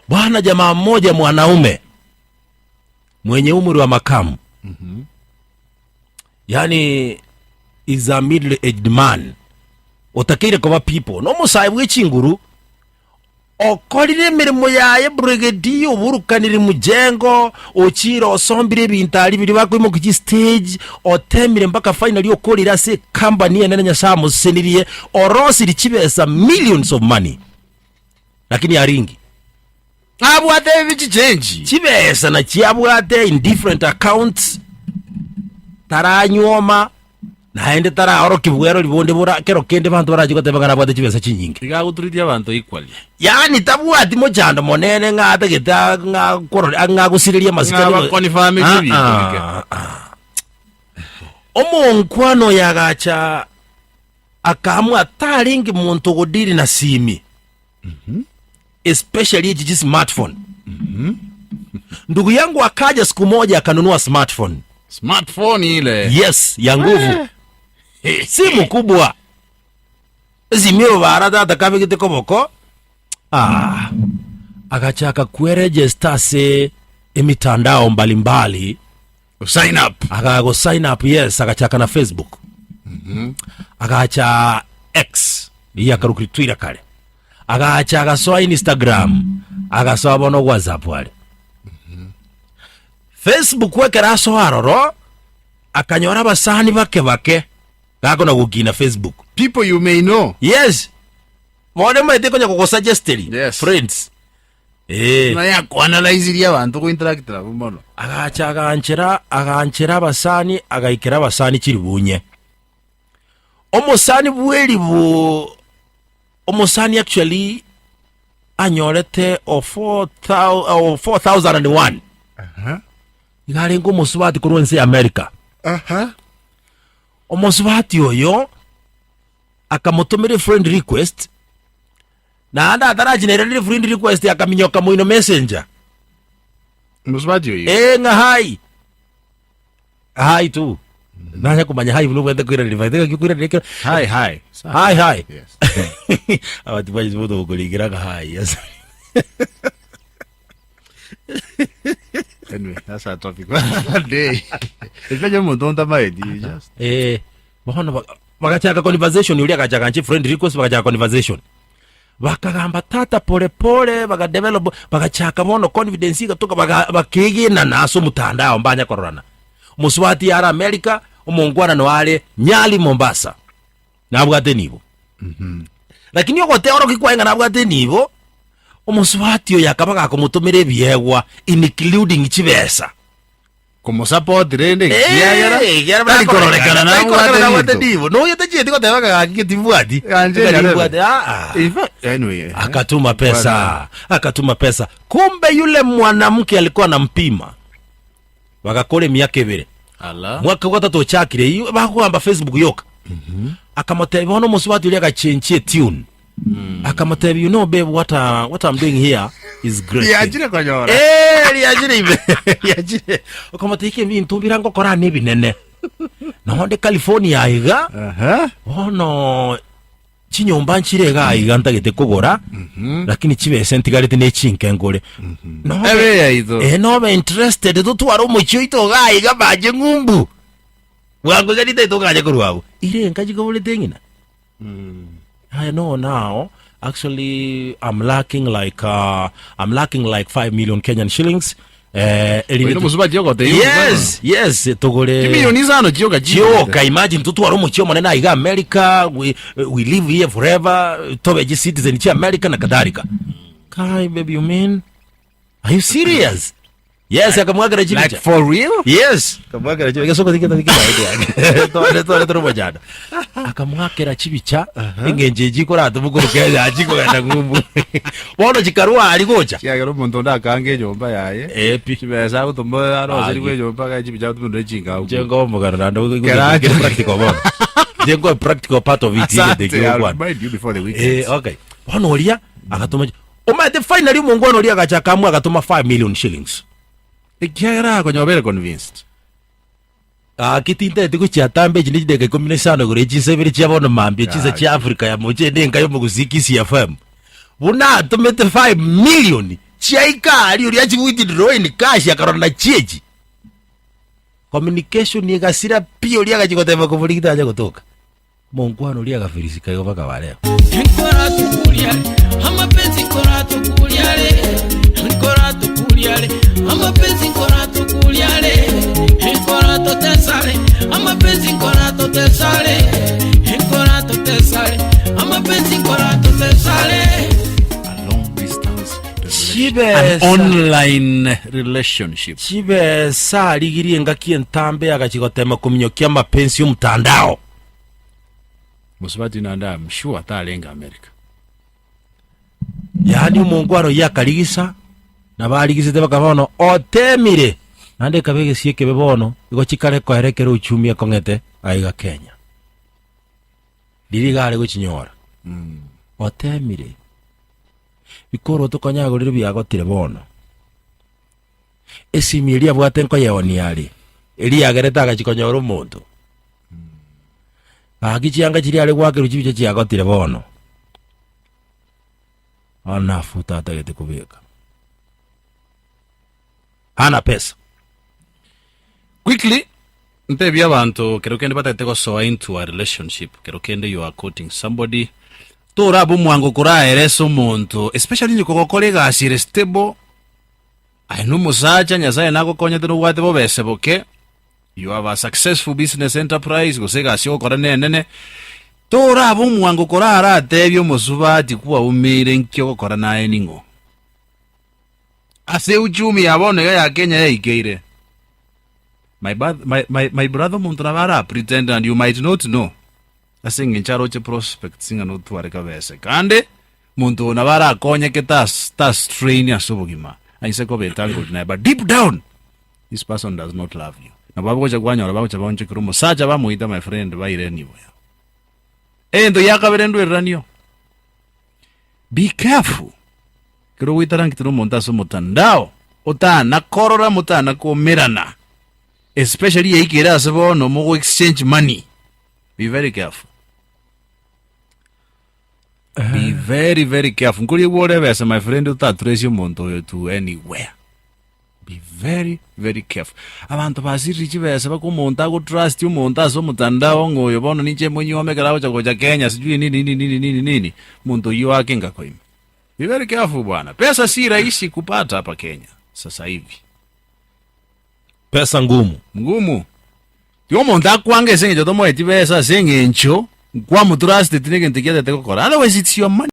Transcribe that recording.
Bwana jamaa mmoja mwanaume mwenye umri wa makamu yani is a middle aged man otakeire koba people nomosae bwe chinguru okorire emeremo yaye brigadier oburukanire mujengo ochire osombire ebinto aria biria bakoimokia chistage otemire mpaka finally okorire ase ecompany enene Nyasaye amosesenirie orosirie chibesa millions of money lakini aringi Abwate ebi chichenji. Chibesa nachio abwate in different accounts, taranywoma, naende taraorokia bwerori bonde bora kero kende banto barache goteba ng'a nabwate chibesa chinyinge. Iga agoturitia abanto equally. Yaani tabwati mochando monene ng'a atagete a- ng'a akorore ng'a agosirerie amasikani Ng'a abaconfirmerie ebinto bike. Ah, ah. Omonkwano oyo agacha akaamua tarenge monto ogodiri na simi. especially echi chi smartphone ndugu yangu akaja siku moja akanunua smartphone Smartphone ile. yes ya nguvu simu kubwa esimio bara tata kabegete koboko ah, agachaka kweregister ase emitandao mbalimbali Sign up. akago sign up yes agachaka na facebook agacha x iye akarokiri twitter kare agacha agasoa instagram agasoa bono whatsapp are facebook ekero asoa aroro akanyora abasani bake bake gakona gokina facebook People you may know. yes bono emaete konya gogosuggesteri Yes. friends Ee. Buna yakoanalaizirie abanto gointeract nabwo mono. Agacha aganchera, aganchera abasani, agaikera abasani chiribu inye. Omosani bw'eribu, omosani actually anyorete o 4001. Iga arenge omosubati korwa ense ya America. Omosubati oyo akamotomera efriend request, Naende atarachinairanire friend request akaminyoka moino messenger. Mosubati oyio. Eh, ng'a hi. Hi tu. Nanya kumanya hi buna obwate koiraneria by the way koiraneria ekero. Hi hi. Hi hi. Yes. Abati bayi bodo gokorigera ng'a hi. Yes. Anyway, that's our topic for another day. Especially omonto ontamaeti, you just Eh, bono ba- bagachaka conversation oria agachaka nche friend request bagachaka conversation bakagamba tata pole pole bagadevelop bagachaka bono confidence igatoka baga- bakegenana ase omotandao mbanya kororana omosubati are America omongwana no are Nyali Mombasa nabwate enibo Lakini ogoteorokia kwaye ng'a nabwate enibo, omosubati oyo akaba gakomotomera ebiegwa including chibesa. Komosupport rende ekiagera Eh, ekiagera tari kororekana tari kororekana nabwate nabwate ebinto. enibo. Noyo tachieti goteba ng'a gaki timbwati. Ganje Ng'a nyarebe. nimbwate, ah, ah. In fact, anyway, eh, Akatuma pesa, akatuma pesa. Kumbe yule mwanamke alikuwa anampima. Bagakora emiaka ebere. Ala. Mwaka ogatato ochakire eyio bakogamba Facebook yoka. Akamotebia bono omosubati oria agachenchia etune. Akamotebia you know babe what, uh, what I'm doing here is great. Riachire konyora. Eh, riachire ime. Riachire. Okamotebia eke ebinto bira ngokora ane ebinene. Nonde California iga Aha. bono Chinyomba nchire iga aiga ntagete kogora, lakini chibesa ntigareti ne chinke nkore. Nobe- Ebe yaito. Eh, nobe interested totware omochie oito iga aiga bache ng'umbu. Bwango iga ritaete okanye korwa abwo. Ire enka chikoborete eng'ina. I know now actually I'm lacking like uh, I'm lacking like 5 million Kenyan shillings. Eh, erinde Oino mosubati ogotebia Yes, yes, togore Chimilioni isano chioka chioka imagine totware omochie omonene aiga America we, we live here forever tobe chi citizen chi America na kadhalika kai baby you mean are you serious yes akamwakera Like chibicha for real? yes akamwakera chibicha gesoko tiketa tiketa tore tore tore mochando akamwakera chibicha engencho echi koratumuka Kenya achikogenda ng'umbu bono chikarwa ari gocha Kiagera omonto onde akaanga enyomba yaye. Eh, pi. Chibesa agotoma aroserigwe Agi. enyomba agae chibicha agotumera echingao. Nche nkomogana naende Kera gokere practical bono nche nkoe practical part of it Asante, egete I'll kiogokwana remind you before the weekend. Eh, okay bono oria agatoma omanyete finally omongwana oria agacha akamua agatoma 5 million shillings Ekiagera konya obere convinced. Gaki tinteti gochia atambe echi ne chidakika ikomi na isano igoro ye chinsa ibere chia bono mambia chinsa Gaki. chia Africa ya mocha ende enka y'omogusii Kisii FM. Buna atomete 5 million. Chiaika aria oria achi withdraw in cash akarora nachi echi. Communication egasira pi oria agachi goteba kobori tacha gotoka. Omonkwano oria agafirisika igo mpaka bareo. A long distance relationship. An Chibesa. online relationship. Chibesa arigirie engaki entambe agachi gotema kominyokia amapensi omotandao. Mosubati naende I'm sure tarenge America. Yaani omonkwano oyio akarigisa, nabo arigisete baka bono otemire, naende ekaba egesio ekebe bono, igo chikare koera ekero uchumi ekong'ete aiga Kenya. Riria iga are gochinyora. Otemire. Bikoroto konya agorire biagotire bono. Esimi eria abwate nkoyeonia are, eria yagerete agachia konyora omonto. Gaki chianga chiria are goakerwa chibicha chiagotire bono. Bono nafuta atagete kobeka. Hana pesa. Quickly, ntebie abanto kero kende batagete gosoa into a relationship, kero kende you are courting somebody, torabe omwango koraerese omonto, especially onye kogokora egasi ere stable, Aye nomosacha, Nyasae nagokonyete nobwate bobese boke, you have a successful business enterprise, gose egasi ogokora nenene, torabe omwango koraratebie omosubati kwaumeire nki ogokora naye ning'o. Ase uchumi ya bono iga ya Kenya yaikeire. My, my, my, my brother omonto nabo ara pretend and you might not know. Ase engencho aroche prospects ng'a notware kabese kande monto oyo nabo arakonyeke tas tastrain ase obogima aise koba entangled naye but deep down this person does not love you. Nabo abagocha kwanyora bagocha baonchokera omosacha bamoita my friend baire enibo yabo. Egento gia kabere ndwereranio be careful ekero ogoitarankete na omonto ase omotandao otana korora motana komerana especially yaikire ase bono mogo exchange money. Be very careful. Be very very careful. Nkori egwore ebesa my friend otatrace omonto oyo to anywhere. Be very very careful. Abanto basiriri chibesa baka omonto agotrust omonto ase omotandao ng'a oyo bono ninche monyuome ekero agocha gocha Kenya sijui nini nini nini nini nini. Omonto oyio ake ngakoime. Be very careful bwana. Pesa si rahisi kupata hapa Kenya sasa hivi. Pesa ngumu. Ngumu. Tiga omonto akwange ase eng'encho tomoe chibesa ase eng'encho nkwamotrusteti na egento ekiatete gokora. Otherwise it's your money.